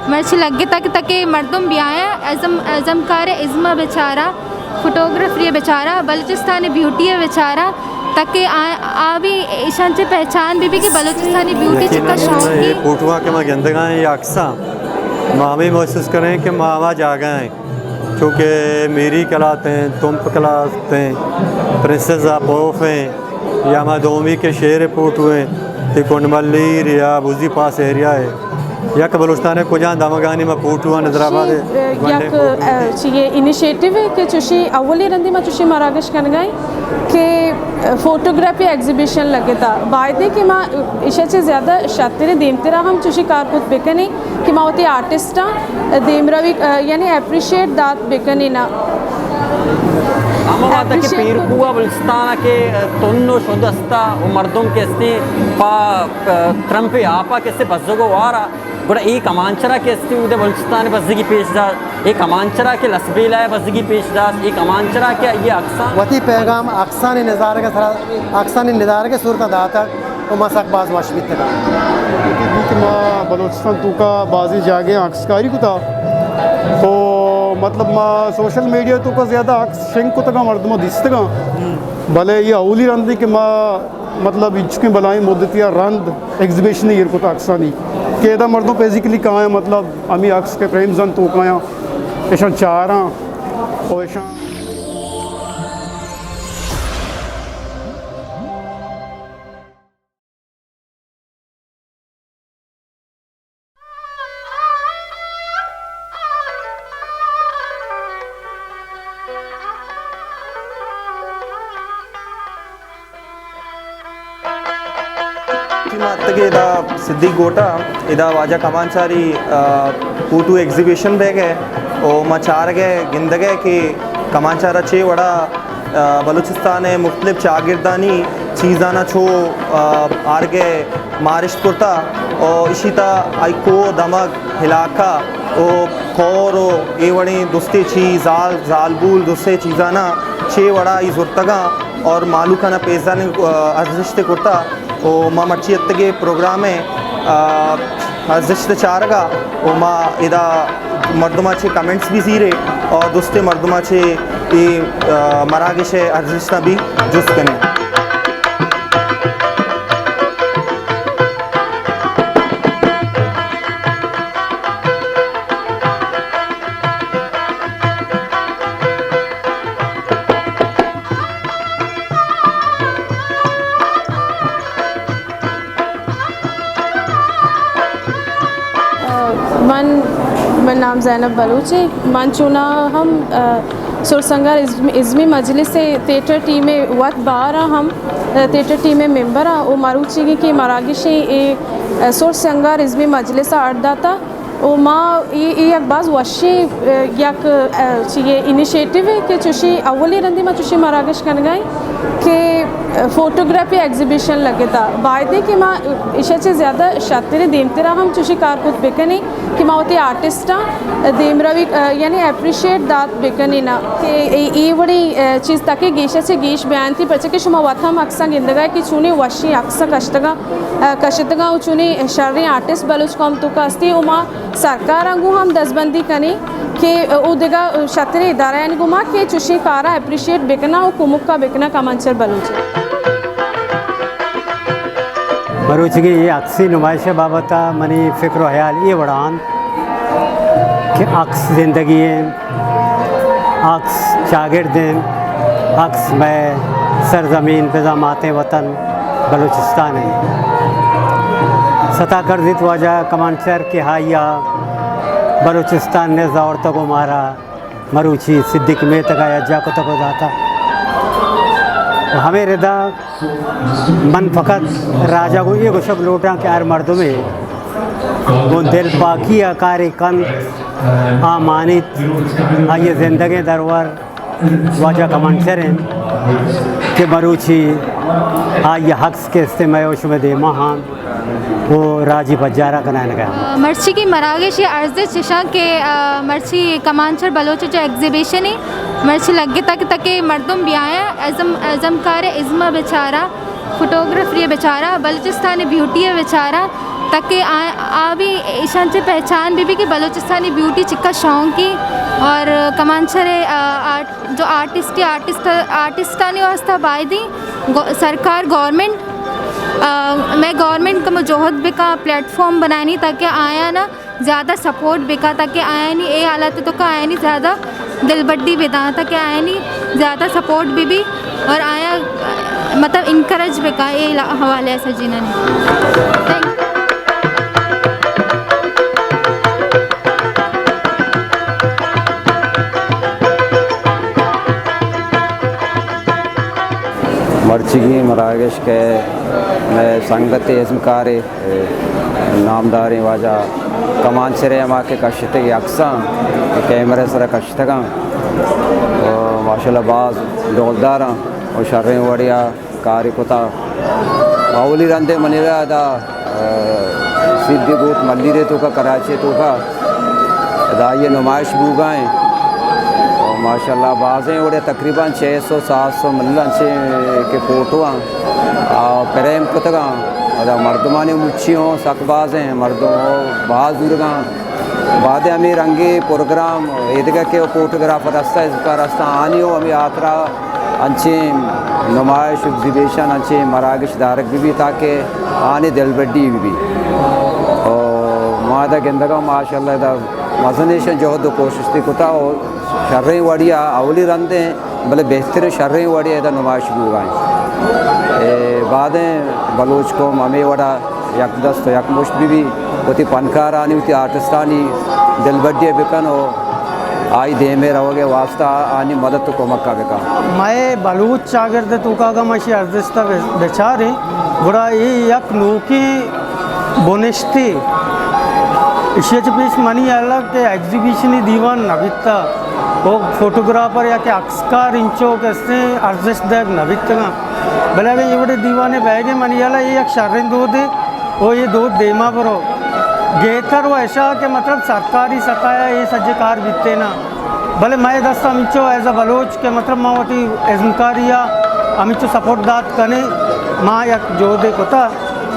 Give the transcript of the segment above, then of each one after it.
مرچی لگتا کہ تکے مردم بیایا، ازم، ازمکار ازم ءَ بچارا، فوٹوگرافری ءَ بچارا، بلوچستان بیوٹی ءَ بچارا، تکے آ، آ بھی ایشان چہ پہچان بی بی کہ بلوچستانی بیوٹی چکا شوقی۔ یہ فوٹواں کہ ما گندگا ہیں، یہ عکساں، ما ہمیں محسوس کریں کہ ما ہما جاگہ ہیں۔ چونکہ میری کلات ہیں، تمپ کلات ہیں، پرنسز آف اوف ہیں، یا ہما دومی کہ شیر پوٹو ہیں، تے کنڈ ملیر یا بزی پاس ایریا ہے، یا کہ بلوچستان ہے کجا دمگانی ما پوٹو ہیں، نظر آباد ہے، چی، یک، اے، چی یہ انیشیٹو ہے کہ چوشی اولی رندی ما چوشی مراگش کنگا ہیں کہ فوٹوگرافی ایگزیبیشن لگتا۔ باید ہے کہ ما ایشا چہ زیادہ شتر دیمترا ہم چوشی کار کت بکنیں۔ کہ ما وتی آرٹسٹاں دیمروی، یعنی اپریشیٹ دات بکنیں نا۔ ہما وہدا کہ اپریشیٹ پیرکوہ بلوچستان کہ تن و شد استا و مردم کہ استیں پا، پا ترمپ آپا کہ استیں بزگ و وارا، گڑا اے کمانچرا کہ استیں اودے بلوچستان بزگی پیش داشت، اے کمانچرا کہ لسبیلا بزگی پیش داشت، اے کمانچرا کہ یہ عکساں وتی پیغام عکسانی نظارگ سرا، عکسانی نظارگ صورت داتا۔ و ما سک باز وش بیتگاں۔ کہ ما بلوچستان توکا بازیں جاگہاں عکسکاری کتا، تو مطلب ما سوشل میڈیا توکا زیادہ عکس شنگ کتگاں، مردماں دیستگاں، بلے یہ اولی رندی کہ ما مطلب انچکیں بلائیں مدتی رند ایگزیبیشن ایر کتا عکسانی کہ ادا مردم فزیکلی کایاں، مطلب ہمیں عکس کے فریمز انت توکایاں، اشان چاراں و اشان ما اتکے ادا صدیق گوٹا، ادا واجہ کمانچاری، آ، فوٹو ایگزیبیشن بیگ ءَ، او ما چارگ ءَ گندگ ءَ کہ کمانچارا چے وڑا آ، بلوچستان ءِ مختلف چاگردانی چیزاناں چو، آ، آرگ ءِ مارشت کرتا و اشی تا آئی کوہ، دمگ، علاقہ و کور و اے وڑیں درستیں چیز، زال، زالبول، درستیں چیزاناں چے وڑا ای زرتگاں اور مہلوکاناں پیزانی، آ، ارزشت کرتا۔ و ما مرچی اتکگیں پروگرام ءِ، آ، ارزشت چارگا و ما ادا مردماں چے کمنٹس بھی زیرے اور درستیں مردماں چے اے، آ، مراگش ءِ ارزشتاں بھی جست کنیں۔ من، من نام زینب بلوچ ہے۔ من چونا ہم، آ، سرسنگار ازم-، ازمی مجلس تھیٹر ٹیم وت بارا ہم، آ، تھیٹر ٹیم ممبر ہاں۔ او مروچیگی کہ مراگشیں اے، آ، سرسنگار ازمی مجلس اڈ داتا۔ و ما اے، اے یک باز وشیں، اه، یک، اه، چی اے انیشیٹو ہے کہ چوشی اولی رندی ما چوشی مراگش کنگا ایں کہ، اه، فوٹوگرافی ایگزیبیشن لگتا۔ باید ہے کہ ما ایشا چہ زیادہ شتر دیمترا ہم چوشی کار کت بکنیں کہ ما وتی آرٹسٹاں دیمروی، اه، یعنی اپریشیٹ دات بکنیں نا کہ اے، اے وڑی، اه، چیز تاکہ گیشا چہ گیش بیانتی، پرچہ کہ شما وت ہم عکساں گندگا کہ چونیں وشیں عکس کشتگا۔ ء، کشتگاں و چونیں شریں آرٹسٹ بلوچ قوم توکا ہستیں و ما سرکاراں گوں ہم دزبندی کنیں کہ او دگہ شتریں ادارہانی گوما کہ چوشیں کاراں اپریشیٹ بکناں و کمکا بکناں کمانچر بلوچ۔ مروچیگیں اے عکسی نمائش ء بابت ء منی فکر و حیال اے وڑا انت کہ عکس زندگی انت، عکس چاگرد انت، عکس مئے سرزمین بزاں ماتیں وطن بلوچستان انت۔ ستا کرزیت واجہ کمانچر کہ آئیا بلوچستان نز آورتگ و مارا مروچی صدیق میتگا یجا کتگ و داتا۔ و ہمے ردا من فقط راجا گوں اے گوشگ لوٹاں کہ ہر مردمے گوں دل پاکی ء کارے کنت، آ مانیت، آئی ء زندگیں درور واجہ کمانچر انت کہ مروچی آئی ء عکس کہ استیں مئے و شمئے دیما ہاں و راجی پجارا کنائینگا۔ مرچی کی مراگش ء ارزش چشاں کہ، آ، مرچی کمانچر بلوچ ء چہ ایگزیبیشن ء مرچی لگتا کہ تکے مردم بیایا، ازم، ازمکار ازم ء بچارا، فوٹوگرافری ء بچارا، بلوچستان بیوٹی ء بچارا، تاکہ آ، آ بھی ایشان چہ پہچان بہ بی کہ بلوچستانی بیوٹی چکا شونکی اور کمانچر ءِ، آ، آرٹ، جو آرٹسٹ، آرٹسٹ، آرٹسٹانی واسطہ بایدیں گو-، سرکار، گورنمنٹ، آ، مئے گورنمنٹ کمو جہد بکا، پلیٹ فارم بنانی تاکہ آیانا زیادہ سپورٹ بکا تاکہ آیانی اے حالت توکا آیانی زیادہ دلبڈی بداں تاکہ آیانی زیادہ سپورٹ بہ بی اور آیا مطلب انکریج بکا اے حوالے ءَ سجینانی۔ تھینک یو۔ مرچیگیں مراگش کہ مئے سنگت ازمکارے نامداریں واجہ کمانچر ءِ ہما کہ کشتگ عکساں، کہ کیمرہ ءِ سرا کشتگاں، و ماشاءاللہ باز ڈولداراں و شریں وڑیا کارے کتا۔ اولی رندے منی را ادا، آ، سیدھی گوت ملیر ءِ توکا، کراچی ءِ توکا ادا آئی ءِ نمائش بوگا ایں۔ و ماشاءاللہ بازیں وڑے تقریباً چھ سو سات سو ملن چے کہ فوٹو آں، آ، فریم کتگاں۔ ادا مردمانی مچی ہوں سک بازیں، مردم ہوں باز زورگاں۔ بعد ہمے رنگیں پروگرام ایدگہ کہ فوٹوگرافر ہستاں، ازمکار ہستاں، آنی ہوں ہمے ہاترا انچیں نمائش، ایگزیبیشن، انچیں مراگش دارگ بہ بی تاکہ آنی دلبڈی بہ بی۔ و ما ادا گندگاں ماشاءاللہ ادا مزنیں شان جہد و کوشستے کتا و شریں وڑیا اولی رندیں بلے بہتریں شریں وڑے ادا نمائش بوگا انت۔ اے، بعدیں بلوچ قوم ہمے وڑا یک دست و یک مشت بہ بی، وتی پنکارانی، وتی آرٹسٹانی دلبڈی بکن و آئی دیمے روگے واسطہ آنی مدد و کمکا بکن۔ مئے بلوچ چاگرد توکا اگاں ما اشی ارزشتا بچاریں، گڑا اے یک نوکیں بنشتے۔ ایشی ءَ چہ پیش منی ہیال ءَ کہ ایگزیبیشنی دیوان نہ بیتا، او فوٹوگرافر یا کہ عکسکار انچو کسے ارزشت دئیگ نہ بیتگاں۔ بلے اگاں اے وڑیں دیوانے بئیگیں منی ہیال ءَ اے یک شریں دودے، او اے دود دیما برو۔ گہتر و اشا کہ مطلب سرکاری سطح ءَ اے سجے کار بیتیناں۔ بلے مئے دست ہمینچو ایز اے بلوچ کہ مطلب ما وتی ازمکاری ءَ ہمینچو سپورٹ دات کنیں، ما یک جہدے کتا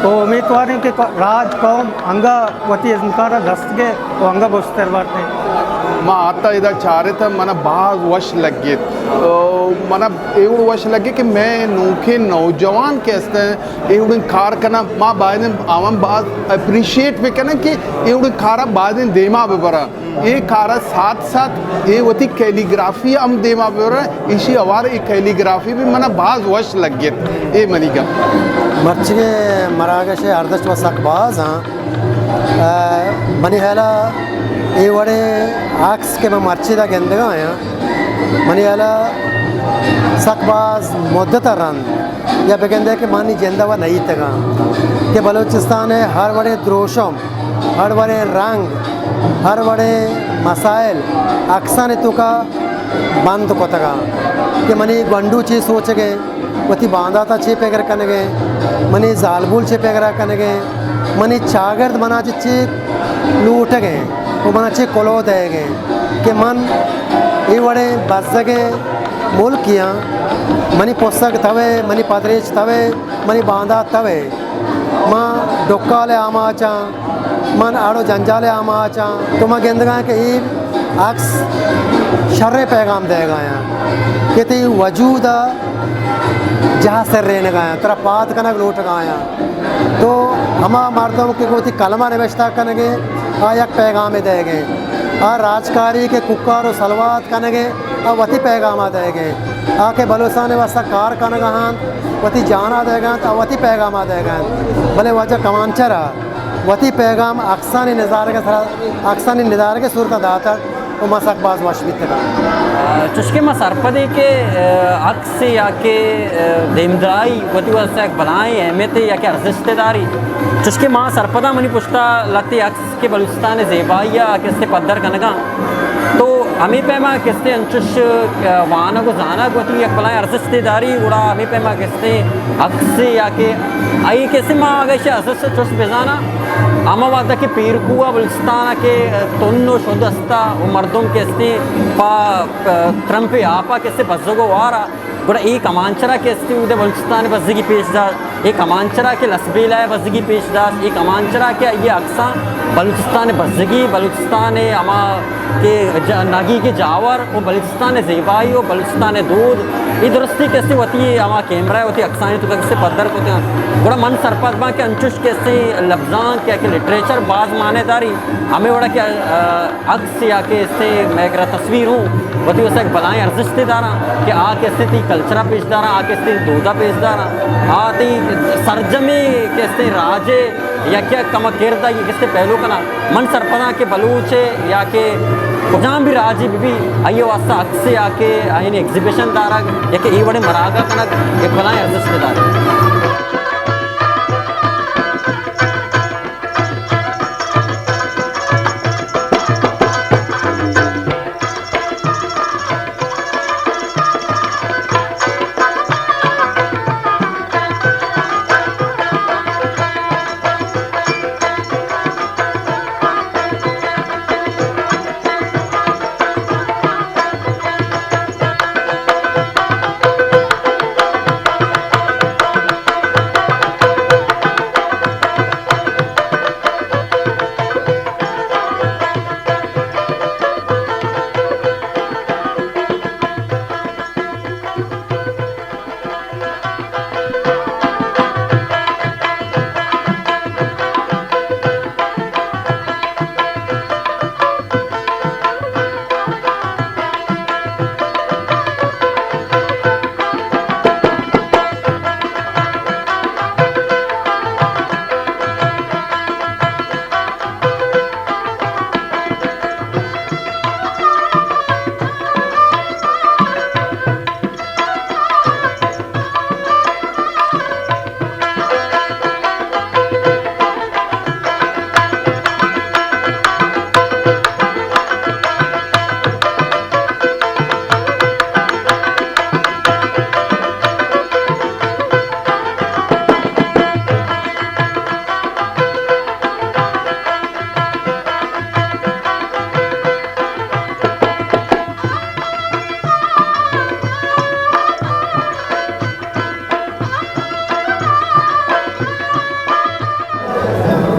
و امیتواریں کہ راج قوم انگا وتی ازمکار ءَ دست گے و انگا گوشتر بارتیں۔ ما آتا ادا چارت، منا باز وش لگیت۔ او، منا ایوڑ وش لگے کہ مئے نوکیں نوجوان کہ استیں، ایوڑیں کار کناں، ما باید آوان باز اپریشیٹ بکناں کہ ایوڑیں کارا باید دیما ببراں۔ اے کارا ساتھ ساتھ اے وتی کیلیگرافی ہم دیما ببراں، ایشی ہوار اے کیلیگرافی بھی منا باز وش لگیت۔ اے منی گپ۔ مرچی مراگش ارزشت و سک باز ہاں۔ آ، منی ہیالا اے وڑیں عکس کہ من مرچی دا گندگا آیاں، منی ہیالا سک باز مدت رند یا بگندے کہ منی جندا و نئیتگاں کہ بلوچستان ہر وڑیں دروشم، ہر وڑیں رنگ، ہر وڑیں مسائل عکسانی توکا بند کتگاں کہ منی گونڈو چی سوچگیں، وتی بانداتا چی پگر کنگیں، منی زالبول چی پگر کنگیں، منی چاگرد منا چی چی لوٹگیں و منا چی کلو دئیگیں کہ من اے وڑیں بزگیں ملکیاں، منی پسگ توے، منی پدریچ توے، منی باندات توے۔ من ڈکال ءِ آماچاں، من اڑ و جنجال ءِ آماچاں، تو من گندگاں کہ اے عکس شریں پیغام دئیگایاں کہ تئی وجود ءَ جاہ سرینگایاں، ترا پاد کنگ لوٹگایاں۔ تو ہما مردم کہ وتی قلم ءَ نبشتہ کنگیں، آ یک پیغامے دئیگیں۔ آ راجکاری کہ کوکار و سلوات کنگیں، آ وتی پیغام ءَ دئیگیں۔ آ کہ بلوچستان ءِ واستہ کار کنگ ءَ انت، وتی جان ءَ دئیگ ءَ انت، آ وتی پیغام ءَ دئیگ ءَ انت۔ بلے واجہ کمانچر ءَ وتی پیغام عکسانی نظارگ ءِ سرا، عکسانی ندارگ ءِ صورت ءَ داتگ و ما سک باز وش بیتگاں۔ چوشکہ ما سرپدیں کہ، آ، عکس یا کہ، آ، دیمدرائی وتی واستہ یک بلاہیں اہمیتے یا کہ ارزشتے داری۔ چوشکہ ما سرپداں منی پشتا لہتے عکس کہ بلوچستان ءِ زیبائی ءَ کستے پدر کنگاں۔ تو ہمے پیما کستے انچش، آ، وانگ و زانگ وتی یک بلاہیں ارزشتے داری، گڑا ہمے پیما کستے عکس یا کہ آئی کستے ما اگہ ایشی ارزشت چش بزاناں، ہما وہدا کہ پیرکوہ ءَ بلوچستان ءَ کہ تن و شد استا و مردم کستے پہ، پہ ترمپے آپا کستے بزگ و وارا گڑا اے کمانچرا کہ استی اودے بلوچستان بزگی پیش داشت، اے کمانچرا کہ لسبیلہ بزگی پیش داشت، اے کمانچرا کہ آئی عکساں بلوچستان بزگی، بلوچستان ہما کہ ج-، نگی کہ جاور و بلوچستان زیبائی و بلوچستان دود، اے درستی کہ استی وتی ہما کیمرہ وتی عکسانی تو کہ استی پدر کتے ہیں۔ گڑا من سرپد باں کہ انچوش کہ استی لبزانک یا کہ لٹریچر باز معنی داری، ہمیں وڑا کہ، آ، عکس یا کہ استے مئے کرا تصویر ہوں وتی واسطہ یک بلائیں ارزشتے داراں کہ آ کہ استے تئی کلچرا پیش داراں، آ کہ استے دودا پیش داراں، آ تئی سرجمیں کہ استے راجے یک یک کمک کردا یک استے پہلو کنا۔ من سرپداں کہ بلوچ یا کہ کجام بھی راجے بہ بی، آئی واسطہ عکس یا کہ آئین ایگزیبیشن دارگ یا کہ اے وڑیں مراگہ کنگ یک بلائیں ارزشتے دارگ۔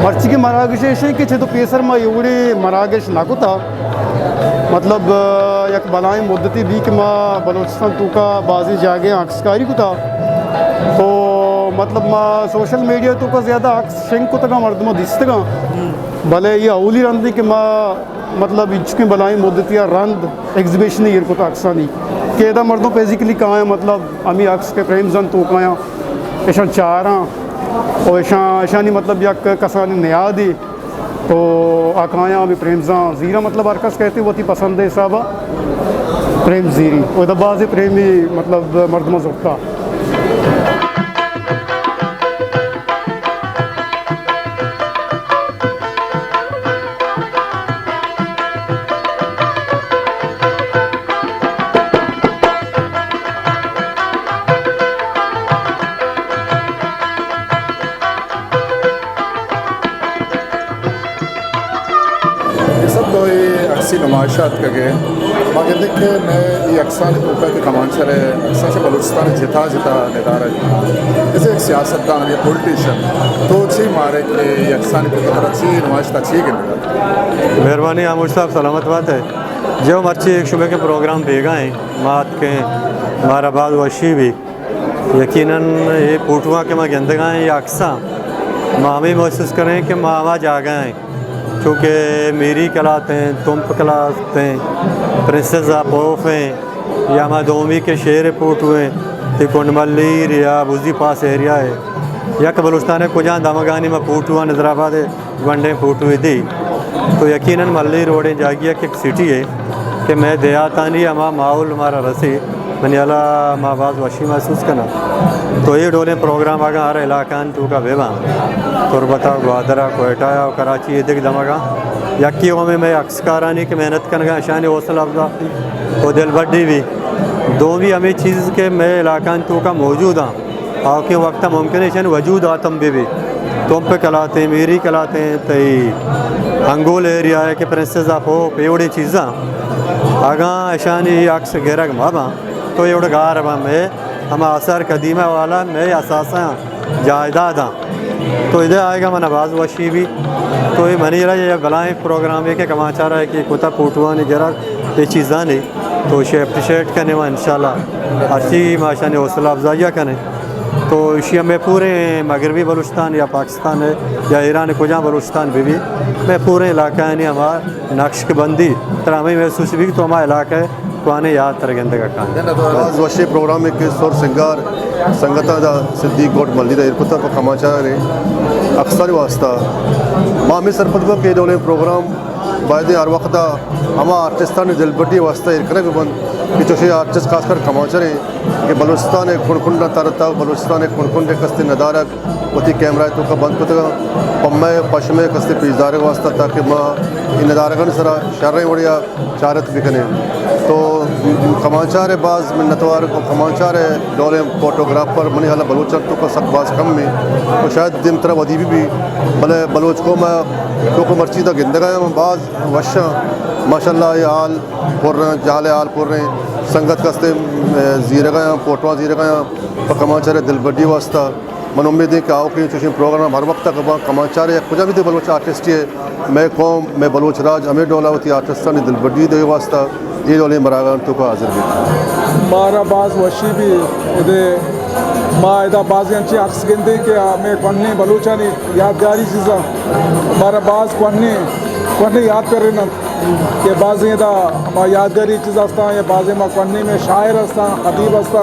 مرچی کہ مراگش ایش انت کہ چہ تو پیسر ما اے وڑیں مراگش نہ کتا۔ مطلب، آ، یک بلائیں مدتے بی کہ ما بلوچستان توکا بازیں جاگہے عکسکاری کتا۔ تو مطلب ما سوشل میڈیا توکا زیادہ عکس شنگ کتگاں، مردماں دیستگاں۔ بلے اے اولی رندے کہ ما مطلب، انچکیں بلائیں مدتی ءَ رند ایگزیبیشنے ایر کت عکسانی کہ ادا مردم فزیکلی کایاں، مطلب، ہمے عکس کہ فریمزاں توکایاں، اشاں چاراں و اشاں، اشانی، مطلب، یک کسانیں نیادے تو آ کایاں ہمے فریمزاں زیراں، مطلب، ہر کس کئیت وتی پسند ءِ حساب ءَ فریم زیری۔ و ادا بازیں فریمے، مطلب، مردماں زرتا۔ اے سب تو اے عکسی نمائش ءَ اتکگ ئے۔ ما گندیں کہ مئے اے عکسانی توکا کہ کمانچر ءِ عکساں چہ بلوچستان ءِ جتا جتا ندارگ، بزاں یک سیاستدان یا پولیٹیشن، تو چی مارے کہ اے عکسانی توکا ترا چی نمائش تا چی گندگ؟ مہربانی حامد صاحب، سلامت بات ئے۔ جو مرچی ایک شبے کے پروگرام بیگا ہیں، ما اتکیں، مارا باز وشی بی۔ یقیناً اے پوٹواں کہ ما گندگا ہیں، اے عکساں، ما ہمے محسوس کریں کہ ما ہما جاگہ ہیں، چونکہ میری قلات ہیں، تمپ قلات ہیں، پرنسز آف ہوف ہیں، یا ہما دومی کہ شیر پوٹو ہیں، تے کنڈ ملیر یا بزی پاس ایریا ہے، یا کہ بلوچستان ءِ کجام دمگانی ما پوٹواں نظر آباد ءِ گونڈیں پوٹوے دی، تو یقیناً ملیر وڑیں جاگہے کہ یک سٹی ہے کہ مئے دیہاتانی ہما ماحول مارا رسی، منی ہیالا ما باز وشی محسوس کناں۔ تو اے ڈولیں پروگرام اگاں ہر علاقہانی توکا بہ باں، تربت ءَ، گوادر ءَ، کوئٹہ ءَ و کراچی ءِ دگہ دمگاں، یکے ہمے مئے عکسکارانی کہ محنت کنگا، اشانی حوصلہ افزا و دلبڈی بی۔ دومی ہمے چیز کہ مئے علاقہانی توکا موجود آں، آؤکیں وقت ءَ ممکن ہے ایشانی وجود ہاتم بہ بی۔ تمپ قلات ہیں، میری قلات ہیں، تئی انگول ایریا ہے کہ پرنسز آف ہوپ، اے وڑیں چیزاں، اگاں ایشانی عکس گرگ مہ باں، تو اے وڑ گار باں، مئے ہما آثار قدیمہ والا مئے اثاثہ آں، جائیداد آں۔ تو ادے آئیگا منا باز وشی بی۔ تو اے منی را اے بلائیں پروگرامے کہ کمانچارا کہ کتا پوٹوانی گرگ اے چیزانی، تو اشی اپریشیٹ کنے و انشاءاللہ ہرچی ما اشانی حوصلہ افزائی کنیں۔ تو اشی مئے پوریں مغربی بلوچستان یا پاکستان ہے یا ایران کجام بلوچستان بہ بی، مئے پوریں علاقہانی ہما نقش بندی ترا ہمے محسوس بی کہ تو ہما علاقہ کوانیں یات تر گندگ ءَ کاینت۔ باز وشیں پروگرامے کہ سر سنگار سنگتاں دا صدیق گوٹ ملیر ءَ ایر کتگ پہ کمانچار ءِ عکسانی واسطہ۔ ما ہمے سرپد باں کہ اے ڈولیں پروگرام باید ہر وقت ءَ ہما آرٹسٹانی دلبڈی ءِ واسطہ ایر کنگ بہ بنت کہ چوشیں آرٹسٹ خاص کر کمانچر ایں کہ بلوچستان ءِ کنڈ کنڈاں تر اتگ، بلوچستان ءِ کنڈ کنڈ ءَ کستے ندارگ وتی کیمرہ ءِ توکا بند کتگ اَنت، پہ مئے پشمئے کستے پیش دارگ ءِ واسطہ، تاکہ ما اے ندارگانی سرا شریں وڑے ءَ چارت بکنیں۔ تو کمانچار ءِ باز منتوار، کمانچار ءِ ڈولیں فوٹوگرافر منی ہیال ءَ بلوچانی توکا سک باز کم ایں، تو شاید دیمترا ودی بہ بی، بلے بلوچ قوم ءِ توکا مرچی دا گندگ ءَ آں، باز وش آں، ماشاءاللہ اے ہال پر ایں، جہل ءِ ہال پر ایں، سنگت کستے زیرگ ءَ آں، فوٹواں زیرگ ءَ آں، پہ کمانچار ءِ دلبڈی ءِ واسطہ۔ من امیدیں کہ آؤکیں چوشیں پروگرام ہر وقت ءَ کباں، کمانچار ءِ یا کجام بھی بلوچ آرٹسٹے، مئے قوم، مئے بلوچ راج ہمے ڈول ءَ وتی آرٹسٹانی دلبڈی دئیگ ءِ واسطہ اے ڈولیں مراگشانی توکا حاضر بیت۔ مارا باز وشی بی ادے، ما ادا بازیں انچیں عکس گندیں کہ ہمے کوہنیں بلوچانی یادگاری چیزاں مارا باز کوہنیں، کوہنیں یات پر رہنت۔ کہ بازیں ادا ہما یادگاری چیز ہستاں یا بازیں ہما کوہنیں مئے شاعر ہستاں، ادیب ہستاں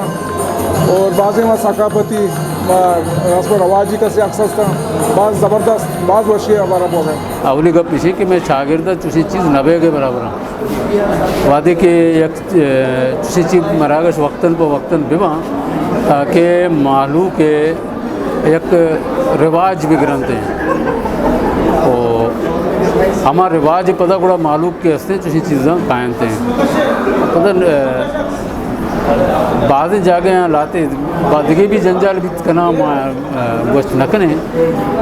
اور بازیں ہما ثقافتی، ہما رسم و رواجی کسے عکس ہستاں، باز زبردست، باز وشی ءَ ہمارا بوگ ءَ۔ اولی گپ ایش کہ مئے چاگرد ءَ چوشیں چیز نہ بیگ ءِ برابر ایں۔ وہدے کہ یک، اه، چوشیں چیز مراگش وقتاً پہ وقتاً بباں، تاکہ مہلوک ءِ یک رواج بگرنت ایں۔ او ہما رواج پدا گڑا مہلوک کہ ہستیں چوشیں چیزاں کاینت ایں۔ پدا، اه، بازیں جاگہاں لہتے با-، دگہ بھی جنجال بیت کناں، ما، اه، گوشت نہ کنیں،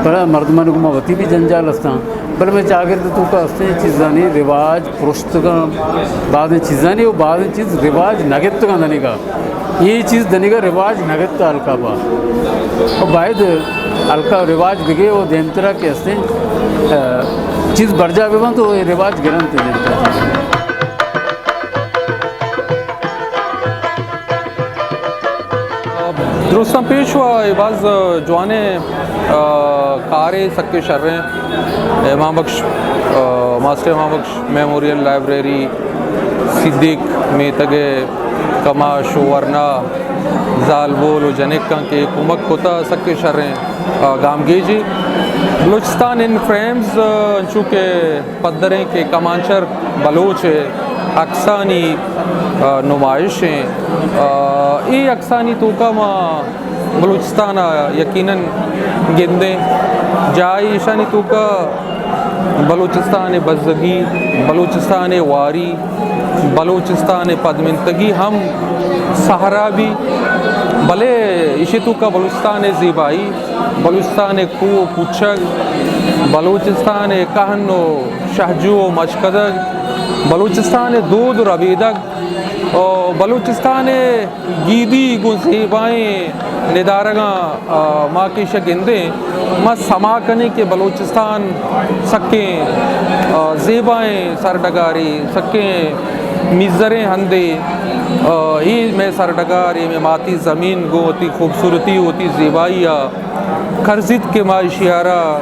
پدا مردمانی گوما وتی بھی جنجال ہستاں۔ بلے مئے چاگرد ءِ توکا ہستیں چیزانی رواج پرشتگاں، بازیں چیزانی و بازیں چیز رواج نہ گپتگاں دنیگا۔ اے چیز دنیگا رواج نہ گپتا ہلکا با۔ و باید ہلکا رواج بگے و دیمترا کہ ہستیں، اه، چیز برجا ببنت و اے رواج گرنت دیمترا۔ درستاں پیش وا، اے باز جوانیں، اه، کارے، سکیں شریں۔ امام بخش، اه، ماسٹر امام بخش میموریل لائبریری، صدیق میتگ ءِ کماش و ورنا زالبول و جنکاں کہ کمک کتا، سکیں شریں، اه، گامگیجے۔ بلوچستان ان فریمز، اه، انچو کہ پدریں کہ کمانچر بلوچ ءِ عکسانی، اه، نمائش ایں۔ اه، اے عکسانی توکا ما بلوچستان ءَ یقیناً گندیں۔ جاہے ایشانی توکا بلوچستان ءِ بزگی، بلوچستان ءِ واری، بلوچستان ءِ پدمنتگی ہم سہرا بی، بلے ایشی توکا بلوچستان ءِ زیبائی، بلوچستان ءِ کوہ و کوچگ، بلوچستان ءِ کہن و شہجو و مشکدگ، بلوچستان ءِ دود و ربیدگ، و بلوچستان ءِ گیدی گوں زیبائیں ندارگاں، آ، ما کہ ایشاں گندیں، ما سما کنیں کہ بلوچستان سکیں، آ، زیبائیں سرڈگارے، سکیں میزریں ہندے، آ، اے مئے سرڈگار، اے مئے ماتی زمین گوں وتی خوبصورتی، وتی زیبائی ءَ کرزیت کہ ما ایشی ءَ را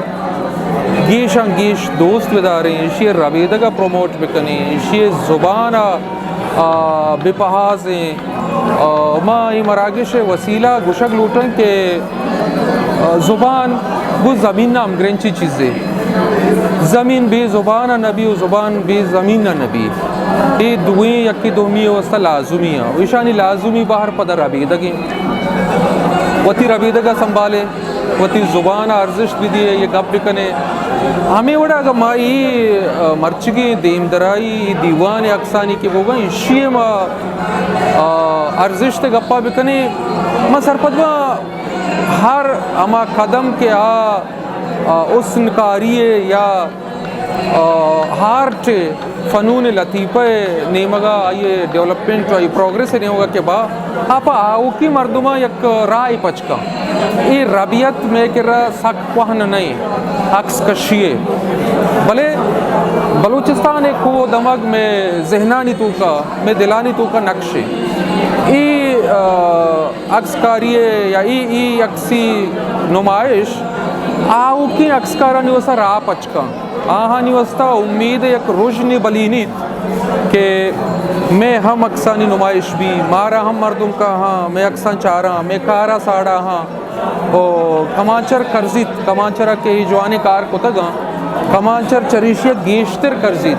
گیشاں گیش دوست بداریں، ایشی ءِ ربیدگ ءَ پروموٹ بکنیں، ایشی ءِ زبان ءَ، آ، بپہازیں۔ آ، ما اے مراگش ءِ وسیلہ ءَ گوشگ لوٹیں کہ، آ، زبان گوں زمین ءَ ہمگرنچی چیزے۔ زمین بے زبان ءَ نہ بی و زبان بے زمین ءَ نہ بی۔ اے دوئیں یکے دومی ءِ واستہ لازمی اَں و ایشانی لازمی بہر پدا ربیدگ ایں۔ وتی ربیدگ ءَ سنبھالے، وتی زبان ءَ ارزشت بدیے، اے گپ بکنے۔ ہمے وڑا اگاں ما اے، آ، مرچگیں دیمدرائی، اے دیوان ءِ عکسانی کہ بوگاں، ایشی ءِ ما، آ، ارزشت ءِ گپا بکنیں، ما سرپد باں ہر ہما قدم کہ آ، آ، حسن کاری ءِ یا آ، آرٹ فنون لطیفہ ءِ نیمگ ءَ، آئی ءِ ڈیولپمنٹ ءُ آئی پروگریس ءِ نیمگ ءَ کہ با، آ پہ آؤکی مردماں یک راہ پچ کن۔ اے ربیت مئے کرا سک کوہن نہ ایں، عکس کشی ءِ۔ بلے بلوچستان ءِ کوہ ءُ دمگ مئے ذہنانی توکا، مئے دلانی توکا نقش ایں۔ اے، آ، عکسکاری ءِ یا اے، اے عکسی نمائش آؤکیں عکسکارانی واسطہ راہ پچ کن۔ آہانی واسطہ امید ءِ یک رژنے بلینیت کہ مئے ہم عکسانی نمائش بی، مارا ہم مردم کاہاں، مئے عکساں چاراں، مئے کارا ساڑاہاں۔ او کمانچر کرزیت، کمانچر ءَ کہ اے جوانیں کار کتگاں، کمانچر چریشی ءَ گیشتر کرزیت۔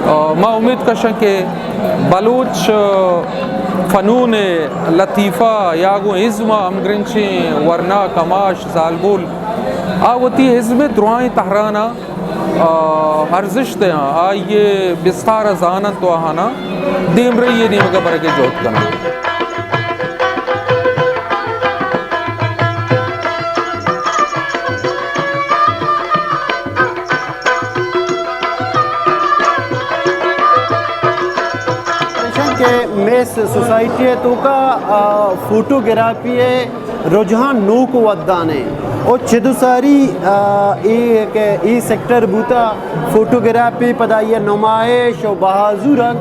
او ما امید کشاں کہ بلوچ فنون لطیفہ یا گوں ازم ءَ ہمگرنچیں ورنا، کماش، زالبول آ وتی ازم ءِ درائیں تہراناں آ، ارزشت دیاں، آئی ءِ بستار ءَ زاننت ءُ آہاناں دیمرئی ءِ نیمگ ءَ برگ ءِ جہد کناں۔ کہ مئے سوسائٹی ءِ توکا، آ، فوٹوگرافی ءِ رجحان نوک ودان ایں۔ او چد ءُ ساری، آ، اے کہ اے سیکٹر بوتا، فوٹوگرافی، پدا آئی ءِ نمائش ءُ بہا زورگ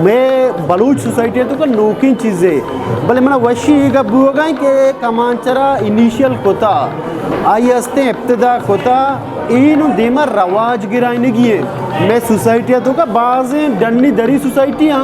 مئے بلوچ سوسائٹی ءِ توکا نوکیں چیزے۔ بلے منا وشی اے گپ بوگا ایں کہ کمانچر ءَ انیشیل کتا، آئی ءَ استیں ابتدا کتا، اے نوں دیما رواج گرائینگی ایں۔ مئے سوسائٹی ءِ توکا بازیں ڈنی دری سوسائٹی آں،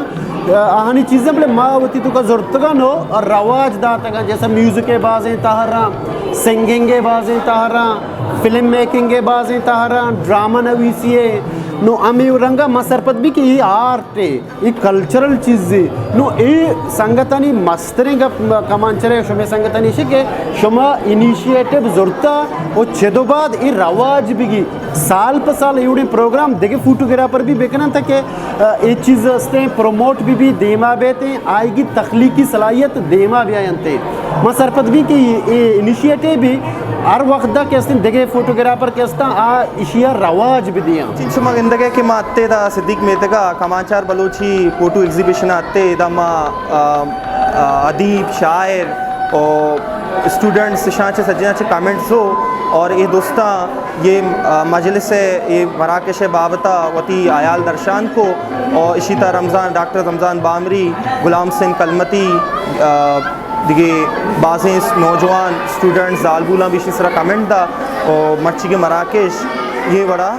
آہانی چیزاں، بلے ما وتی توکا زرتگاں نوں رواج داتگاں، جیسا میوزک ءِ بازیں تہراں، سنگنگ ءِ بازیں تہراں، فلم میکنگ ءِ بازیں تہراں، ڈرامہ نویسی ءِ۔ نوں ہمے رنگا ما سرپد بی کہ اے آرٹ ءِ، اے کلچرل چیزے۔ نوں اے سنگتانی مستریں گپ کمانچر ءِ، شمے سنگتانی ایش کہ شما انیشیٹو زرتا ءُ چد ءُ بعد اے رواج بگی۔ سال پہ سال اے وڑیں پروگرام دگہ فوٹوگرافر بھی بکنن تاکہ، آ، اے چیز استیں پروموٹ بھی بھی دیما بیتیں، آئیگی تخلیقی صلاحیت دیما بیاینتے۔ ما سرپد بھی کہ اے انیشیٹو بھی ہر وقت دا کہ استیں دگہ فوٹوگرافر کہ استاں آ اشیا رواج بدیاں۔ چین شما گندگے کہ ما اتے دا صدیق میتگا کمانچار بلوچی فوٹو ایگزیبیشن اتے دا ما، آ، آ، ادیب، شاعر او اسٹوڈنٹس شاں چہ سجیاں چہ کمنٹس ہو اور اے دوستاں یہ، آ، مجلس ءِ، یہ مراکش ءِ بابت ءَ وتی حیال درشان کو اور اشی تا رمضان، ڈاکٹر رمضان بامری، غلام حسین کلمتی، آ، دگہ بازیں نوجوان اسٹوڈنٹس زالبولاں بھی اشی سرا کمنٹ دا اور مرچی کے مراکش یہ وڑا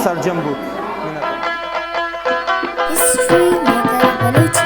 سرجم بوت۔ ہسٹری میکر بلوچی۔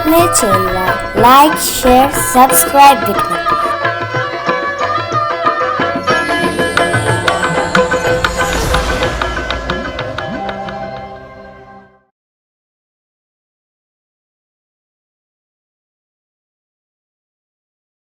مئے چینل ءَ لائک، شیئر، سبسکرائب بکن۔